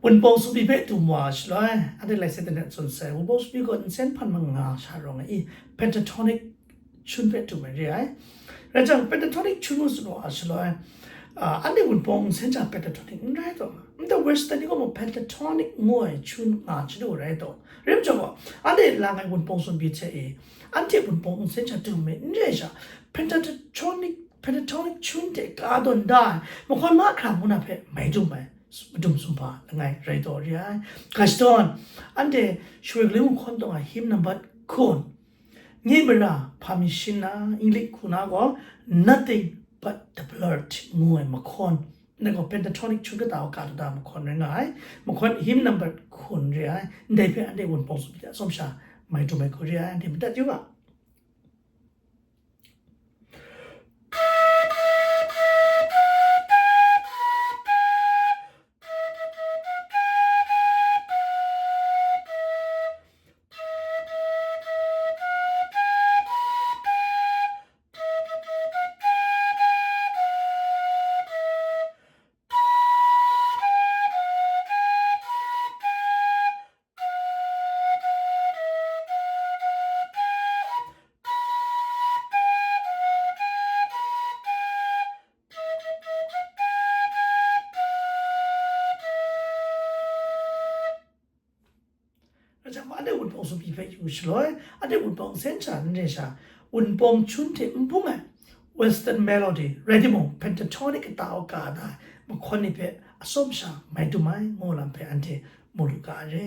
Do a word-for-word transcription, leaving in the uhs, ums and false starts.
Wunpawng sumri hpe dum wa shaloi, anhte laisek de na tsun sai, wunpawng sumri gaw nsen hpan manga sha rawng ai, pentatonic chun hpe dum ai re ai. Rai jang, pentatonic chun ngu tsun wa shaloi, ah, anhte wunpawng nsen hta pentatonic n rai taw, nta western ni gaw mung pentatonic ngu ai chun nga chadu rai taw. Rim jang gaw, anhte lang ai wunpawng sumri hte e, anhte wunpawng nsen hta dum ai n rai sha, pentatonic, pentatonic chun hte ka dawn da ai, mahkawn mahkra ngu na hpe mai dum ai. Madum sumhpa langai rai taw re ai. Ga shadawn, anhte Shawng Ling Hkun tawng a hymn nambat hkun, nye mara hpa mi shin na, Inglik hku na gaw, Nothing But The Blood ngu ai mahkawn, na gaw pentatonic chun kata wa ka da mahkawn rai nga ai. Mahkawn hymn nambat hkun re ai. Ndai hpe anhte wunpawng sumri hta atsawm sha mai dum ai hku re ai, anhte madat yu ga. Rai jang, anhte wunpawng sumri hpe yu shaloi, anhte wunpawng nsen hta n re sha, wunpawng chun hte n bung ai, Western melody, rai timung, pentatonic kata wa ka da ai mahkawn ni hpe atsawm sha mai dum ai, ngu lam hpe anhte mu lu ga ai re.